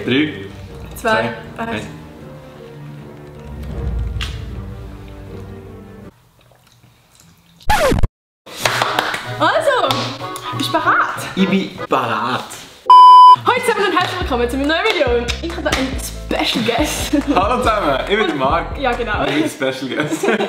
3, 2, 1. Also, bist du bereit? Ich bin bereit. Heute zusammen und herzlich willkommen zu meinem neuen Video. Ich habe da einen Special Guest. Hallo zusammen, ich bin der Marc. Ja, genau. Ich bin der Special Guest. Wir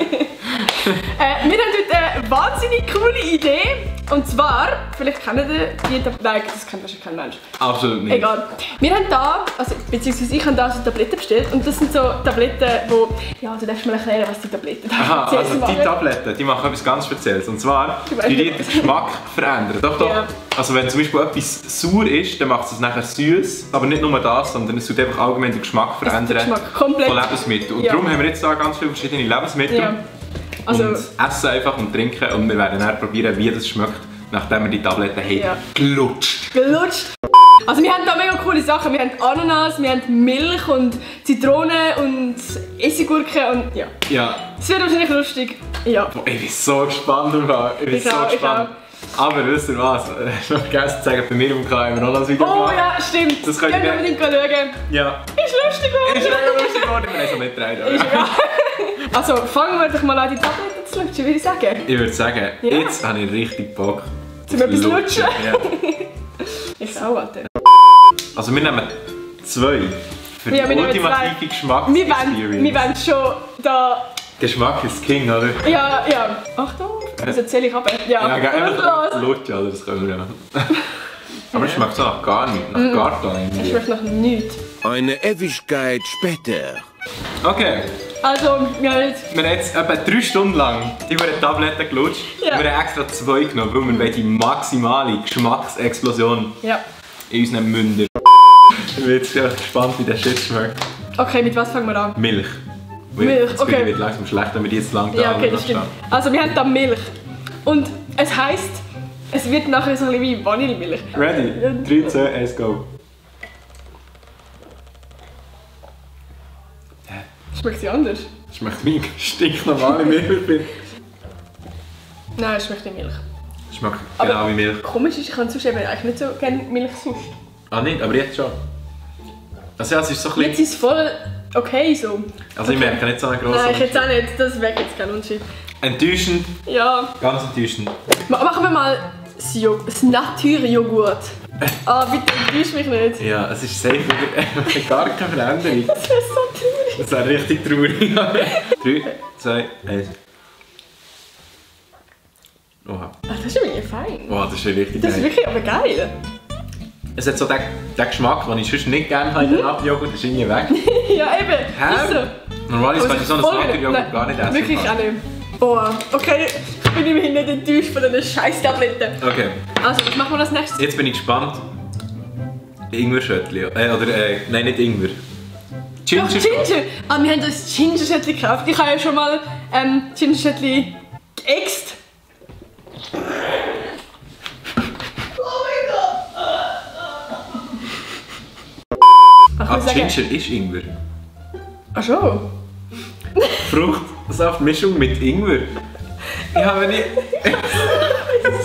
haben heute eine wahnsinnig coole Idee. Und zwar, vielleicht kennt ihr die Nein, das kennt wahrscheinlich kein Mensch. Absolut nicht. Egal. Wir haben da, also beziehungsweise ich habe da so Tabletten bestellt. Und das sind so Tabletten, wo... Ja, du darfst mal erklären, was die Tabletten sind. Aha, also die Tabletten, die machen etwas ganz Spezielles. Und zwar, die den Geschmack verändern. Doch, doch. Ja. Also wenn zum Beispiel etwas sauer ist, dann macht es nachher süß. Aber nicht nur das, sondern es tut einfach allgemein den Geschmack verändern von Lebensmitteln. Und darum haben wir jetzt da ganz viele verschiedene Lebensmittel. Ja. Also, und essen einfach und trinken und wir werden dann probieren, wie das schmeckt, nachdem wir die Tabletten haben gelutscht. Also wir haben da mega coole Sachen. Wir haben Ananas, wir haben Milch und Zitrone und Essiggurke und ja. Ja. Es wird wahrscheinlich lustig. Ja. Boah, ich bin so gespannt. Ich bin so gespannt. Aber wisst ihr was? Ich habe vergessen zu sagen, bei mir im Kanal haben wir noch ein Video gemacht. Oh ja, stimmt. Das könnt ihr unbedingt schauen. Ja. Ist lustig geworden. Ist mega lustig geworden. Wir haben so mitgetragen. Ist egal. Also fangen wir doch mal an, die Tabletten zu lutschen, würde ich sagen. Ich würde sagen, jetzt habe ich richtig Bock. Zum etwas lutschen? Ja. Ich auch, warte. Also wir nehmen 2 für die ultimative Geschmacksexperience. Wir wollen schon da... Geschmack ist King, oder? Ja, ja. Achtung, das erzähle ich aber. Ja, einfach lutschen, oder? Das können wir ja. Aber es schmeckt so nach gar nichts, nach gar nichts. Es schmeckt nach nichts. Eine Ewigkeit später. Okay. Also, wir haben jetzt etwa 3 Stunden lang die Tabletten gelutscht. Ja. Wir haben extra 2 genommen, weil wir die maximale Geschmacksexplosion in unseren Mündern. Ich bin jetzt gespannt, wie der Shit schmeckt. Okay, mit was fangen wir an? Milch. Milch, okay. Es wird langsam schlecht, wenn wir die jetzt lang Ja, okay, das stimmt. Also, wir haben da Milch. Und es heisst, es wird nachher so ein bisschen wie Vanillemilch. Ready? 3, 2, 1, go. Schmeckt sie anders? Schmeckt wie stinknormale Milch. Nein, es schmeckt wie Milch. Schmeckt genau wie Milch. Komisch ist, ich kann sonst eben eigentlich nicht so gerne Milch sonst. Ah nicht, aber jetzt schon. Also ja, es ist so ein bisschen... Jetzt ist es voll okay so. Also ich merke nicht so einen grossen Nein, ich jetzt auch nicht. Das wäre jetzt kein Unterschied. Enttäuschend. Ja. Ganz enttäuschend. Machen wir mal das Naturjoghurt. Ah, bitte enttäusch mich nicht. Ja, es ist safe gar keine Veränderung. Das wäre so traurig. Das wäre richtig traurig. 3, 2, 1. Oha. Ach, das ist irgendwie fein. Wow, das ist richtig Das ist wirklich aber geil. Es hat so den Geschmack, den ich sonst nicht gerne habe in der Naturjoghurt, ist irgendwie weg. Ja, eben. Ist so. Normalerweise kann ich so einen Naturjoghurt gar nicht essen. Wirklich auch nicht. Boah, okay. Ich bin immerhin nicht enttäuscht von diesen Scheiß-Tabletten. Okay. Also, was machen wir als nächstes? Jetzt bin ich gespannt. Ingwer-Schöttli. Nein, nicht Ingwer. Ginger. Ah, wir haben das Ginger-Schöttli gekauft. Ich habe ja schon mal Ginger-Schöttli geäxt. Ginger ist Ingwer. Ach schon? Fruchtsaftmischung mit Ingwer. Ich habe nicht... Ich habe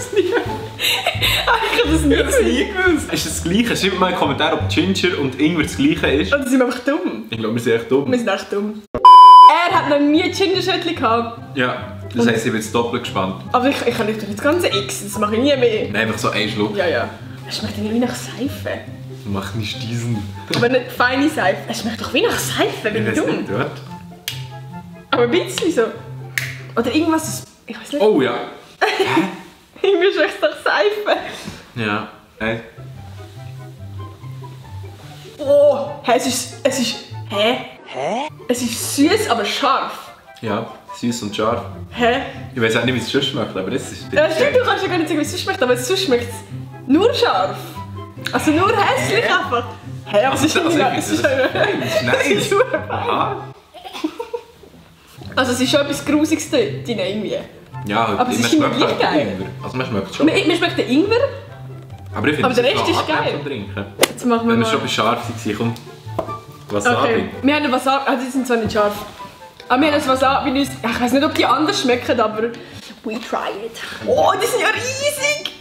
das nie gewusst. Ist das Gleiche? Schreibt mal in den Kommentaren, ob Ginger und Ingwer das Gleiche ist. Oder sind wir einfach dumm? Ich glaube, wir sind echt dumm. Wir sind echt dumm. Er hat noch nie Ginger-Schöttli gehabt. Ja, das heisst, ich bin jetzt doppelt gespannt. Aber ich kann nicht durch das ganze X, das mache ich nie mehr. Nein, einfach so einen Schluck. Ja, ja. Es schmeckt irgendwie nach Seife. Mach nicht diesen. Aber nicht feine Seife. Es schmeckt doch wie nach Seife, bin ich dumm. Nicht, dort. Aber ein bisschen so. Oder irgendwas, ich weiß nicht. Oh ja. Irgendwie schmeckt es nach Seife. Ja. Hey. Oh, es ist... Hä? Es ist süß, aber scharf. Ja, süß und scharf. Hä? Ich weiß auch nicht, wie es sonst schmeckt, aber das ist... Ja, stimmt, du kannst ja gar nicht sagen, wie es sonst schmeckt, aber sonst schmeckt es nur scharf. Also nur hässlich einfach. Hä, aber es ist irgendwie... Es ist super fein. Also es ist schon etwas Grusiges drin irgendwie. Ja, aber es ist schmeckt halt geil. Ingwer. Also man schmeckt schon. Mir schmeckt der Ingwer. Aber ich finde, der Rest ist geil. Trinken. Jetzt machen wir wenn mal... wir schon bei scharf waren, kommt Wasabi. Okay. Wir haben Wasabi, also die sind zwar nicht scharf. Aber wir haben das Wasabi in uns... Ich weiß nicht, ob die anders schmecken, aber... We try it. Oh, die sind ja riesig!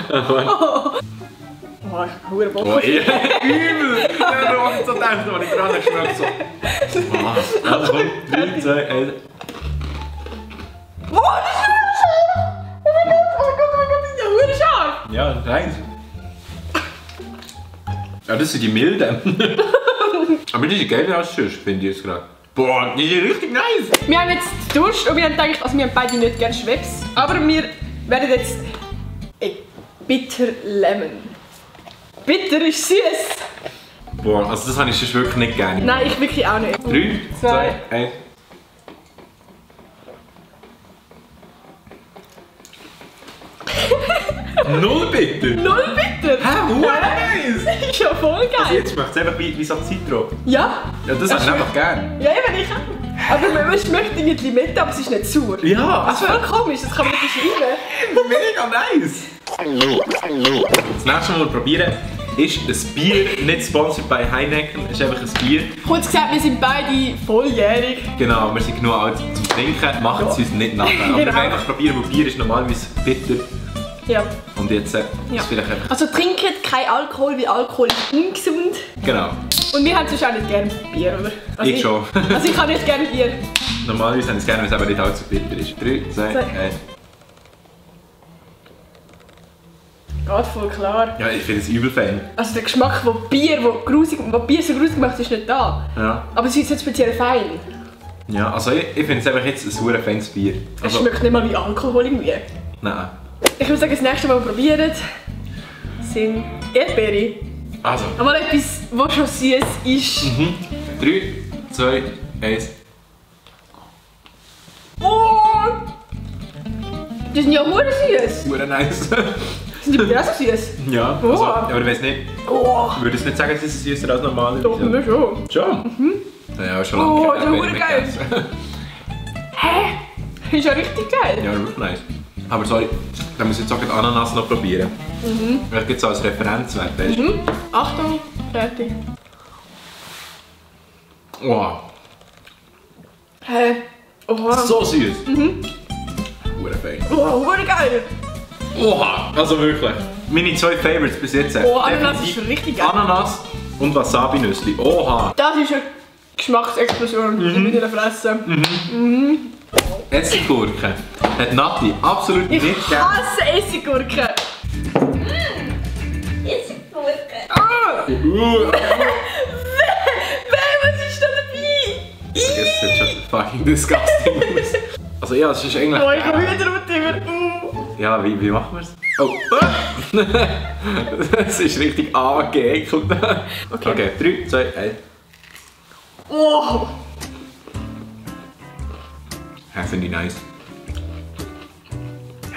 Oh. Boah, ich habe Bock. Oh, übel! Ich habe auch so gedacht, als ich dran geschmeckt so. Boah. Also komm, 3, 2, 1. Boah, das ist scharf! Oh mein Gott, das ist ja verdammt scharf! Ja, rein. Ja, das sind die milden. Aber die sind geiler als sonst, finde ich jetzt gerade. Boah, die sind richtig nice! Wir haben jetzt geduscht und wir haben gedacht, also wir haben beide nicht gerne Schweppes, aber wir werden jetzt Bitter Lemon. Bitter ist süß! Boah, also das habe ich sonst wirklich nicht gerne. Nein, ich wirklich auch nicht. 3, 2, 1. Null bitter! Null bitter! Hä, nice! Das ist ja voll Also geil! jetzt schmeckt es einfach wie so Zitron. Ja? Ja, das habe ich einfach gerne. Ja, eben, ich auch. Aber man schmeckt irgendwie Limette, aber es ist nicht sauer. Ja, Das ist voll komisch, das kann man nicht beschreiben. mega nice! Das nächste Mal probieren ist ein Bier, nicht sponsored bei Heineken, es ist einfach ein Bier. Kurz gesagt, wir sind beide volljährig. Genau, wir sind genug alt zum Trinken, machen es uns nicht nachher. Aber wir Genau. werden einfach probieren, weil Bier ist normalerweise bitter. Ja. Und jetzt ist vielleicht einfach... Also trinkt kein Alkohol, weil Alkohol ist ungesund. Genau, Und wir haben sonst auch nicht gerne Bier, oder? Also ich schon. Also ich habe nicht gerne Bier. Normalerweise haben wir es gerne, wenn es aber nicht allzu bitter ist. 3, 2, 1. Geht voll klar. Ja, ich finde es übel Fan. Also der Geschmack, wo Bier so grusig macht, ist nicht da. Ja. Aber es ist jetzt speziell fein. Ja, also ich finde es einfach jetzt ein super feines Bier. Es Also, schmeckt nicht mal wie Alkohol irgendwie. nein. Ich würde sagen, das nächste Mal probieren sind Erdbeere. Also, Einmal etwas, was schon süß ist. 3, 2, 1. Oh! Die sind ja hure süß. Super nice. Sind die bei dir auch so süß? Ja, Oh. also, aber ich weiß nicht, Oh! ich würde es nicht sagen, es ist süßer als normal. Doch, wir schon. Schon? Ja, schon lange. Oh, keine das ist Erdbeeren mehr geil. gegessen. Ist ja richtig geil. Ja, wirklich nice. Aber sorry, dann muss ich jetzt auch die Ananas noch probieren. Vielleicht gibt es als Referenzwert, weißt du? Achtung, fertig. Wow, Hä? Oha. so süß. Hure fein. Oh, hure geil. Oha, also wirklich. Meine zwei Favorites bis jetzt. Oh, Ananas Definitiv ist richtig geil. Ananas und Wasabi-Nüssli. Oha. Das ist eine Geschmacksexplosion in meiner Fresse. Essiggurke. Hat Nati absolut Ich nicht gern. hasse Essiggurken. Essiggurken. Ah! Was ist da dabei? Das sieht schon fucking disgusting aus. Also ja, es ist eigentlich... Oh, ich komme wieder runter. Ja, wie machen wir es? Oh. Das ist richtig angeekelt. Okay, 3, 2, 1. Oh! Ja, finde ich nice.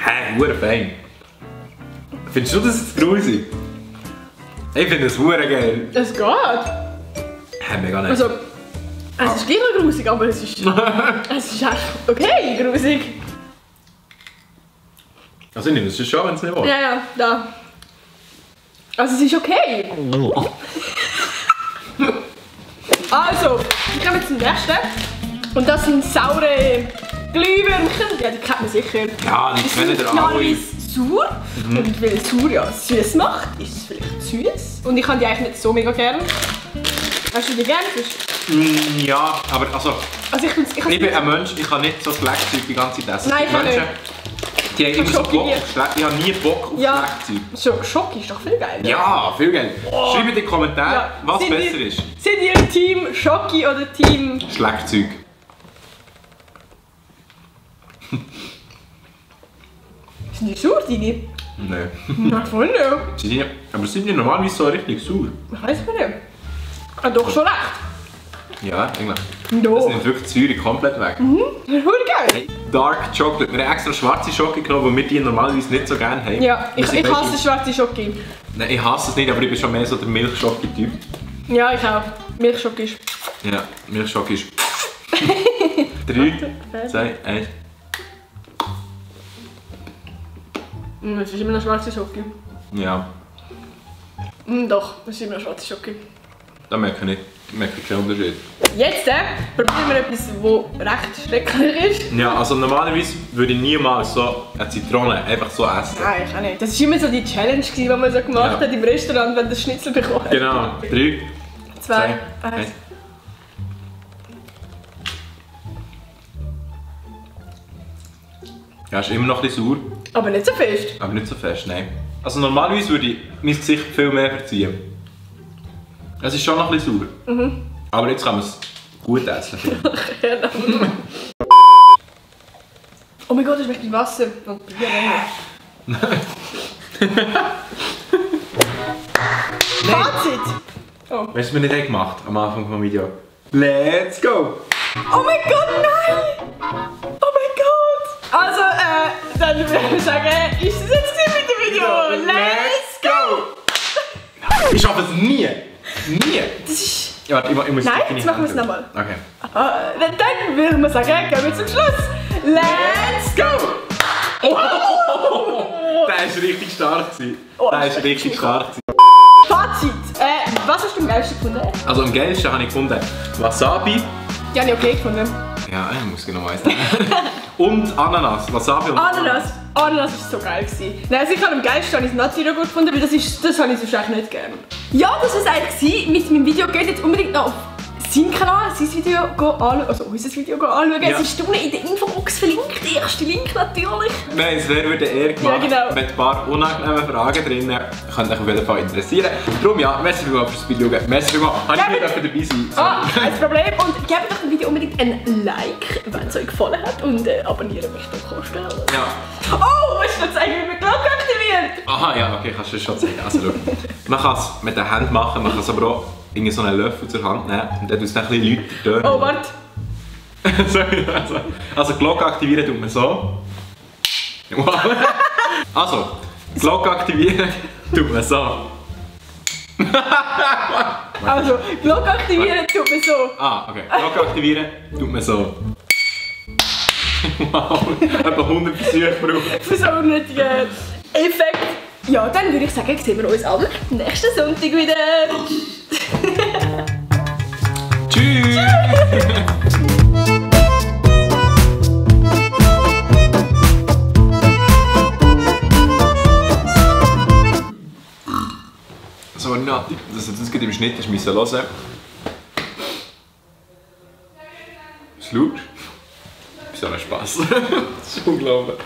Hä, hure fein. Findest du das jetzt grusig? Ich finde es hure geil. Es geht. Hä, mega nice. Also, es ist gleich noch grusig, aber es ist echt okay, grusig. Also ich nehme es schon, wenn es nicht will. Ja, ja, da. Also es ist okay. Also, wir kommen zum nächsten. Und das sind saure Glühwürmchen. Ja, die kennt man sicher. Ja, die kennen ihr alle. normalerweise sauer. Und weil sauer ja süß macht, ist es vielleicht süß. Und ich habe die eigentlich nicht so mega gern. Hast du die gern? Ja, aber also... Also ich Ich bin ein Mensch, ich kann nicht so Fleckzeug die ganze Zeit essen. Nein, Es gibt ich auch Menschen, die haben immer so Schoki Bock hier. auf Fleck. Ich habe nie Bock auf Ja. Fleckzeug. Schoki ist doch viel geiler. Ja, viel Geld. Schreibt in die Kommentare, Ja. was Sind besser ihr- ist. Sind ihr Team Schoki oder Team... Schleckzeug. Sind die sauer, deine? Nein. Na, voll nicht. Sie sind ja, aber sind die normalerweise so richtig sauer? Ich weiß nicht. Ah, doch schon recht. Ja, eigentlich. Das No. nimmt wirklich die Säure komplett weg. Das ist voll geil. Hey, Dark Chocolate. Wir haben extra schwarze Schoki genommen, weil wir die normalerweise nicht so gerne haben. Ja, Wir ich sind beide- hasse schwarze Schoki. Nein, ich hasse es nicht, aber ich bin schon mehr so der Milchschoki-Typ. Ja, ich auch. Milchschoki ist... Ja, Milchschoki ist... 3, 2, 1. Es ist immer noch schwarze Schoki. Ja. Doch, es ist immer noch schwarze Schoki. Da merke ich keinen Unterschied. Jetzt probieren wir etwas, das recht schrecklich ist. Ja, also normalerweise würde ich niemals so eine Zitrone einfach so essen. Nein, ich auch nicht. Das war immer so die Challenge, die man so gemacht hat im Restaurant, wenn du das Schnitzel bekommen hast. Genau. 3, 2, 1. Ja, ist immer noch ein bisschen sauer. Aber nicht so fest. Aber nicht so fest, nein. Also normalerweise würde ich mein Gesicht viel mehr verziehen. Es ist schon noch ein bisschen sauer. Mhm. Aber jetzt kann man es gut essen. Oh mein Gott, ich möchte Wasser und Bier nehmen. Fazit! Oh. Weißt du, was wir nicht gemacht am Anfang des Videos? Let's go! Oh mein Gott, nein! Oh mein Gott! Also, dann würde ich sagen, ist das jetzt mit dem Video? Let's go! Ich schaffe es nie! Nie! Das ist... Ja, warte, ich muss nein, jetzt machen wir es nochmal. Okay. Dann würde man sagen, gehen wir zum Schluss. Let's go! Oh, der war richtig stark. Oh, der war richtig stark. Fazit! Was hast du am geilsten gefunden? Also am geilsten habe ich gefunden Wasabi. Ja, nicht okay gefunden. Ja, ich muss genau weiss. Und Ananas. Wasabi und Ananas. Ananas war so geil. Nein, also ich habe am geilsten habe ich das Natura gut gefunden, weil das habe ich sonst eigentlich nicht gerne. Ja, das war es eigentlich mit meinem Video. Geht jetzt unbedingt noch auf seinen Kanal, sein Video anschauen, also unser Video anschauen. Ja. Es ist unten in der Infobox verlinkt, der erste Link natürlich. Nein, es wäre eher gemacht, ja, genau. Mit ein paar unangenehmen Fragen drin. Könnte euch auf jeden Fall interessieren. Darum ja, merci vielmals fürs Video schauen. Merci vielmals, habe ich nicht dabei sein. Ah, kein Problem. Und gebt doch dem Video unbedingt ein Like, wenn es euch gefallen hat. Und abonnieren mich doch kostenlos. Ja. Oh, hast du noch zeigen, wie man die Glocke aktiviert? Aha, ja, okay, kannst du schon zeigen. Also, schau. Man kann es mit den Händen machen, man kann es aber auch irgendwie so einen Löffel zur Hand nehmen und dann tut es ein bisschen Leute tönen. Oh, warte. Also Glocke aktivieren tut man so. Also, Glocke aktivieren tut man so. Also, Glocke aktivieren tut man so. Ah, okay. Glocke aktivieren tut man so. Wow, etwa 100 Versuche gebraucht. Für so einen unnötigen Effekt. Ja, dann würde ich sagen, sehen wir uns am nächsten Sonntag wieder. Tschüss! So, Nati, dass du das im Schnitt hast müssen hören. Was schaust du? So ein Spaß. Das ist unglaublich.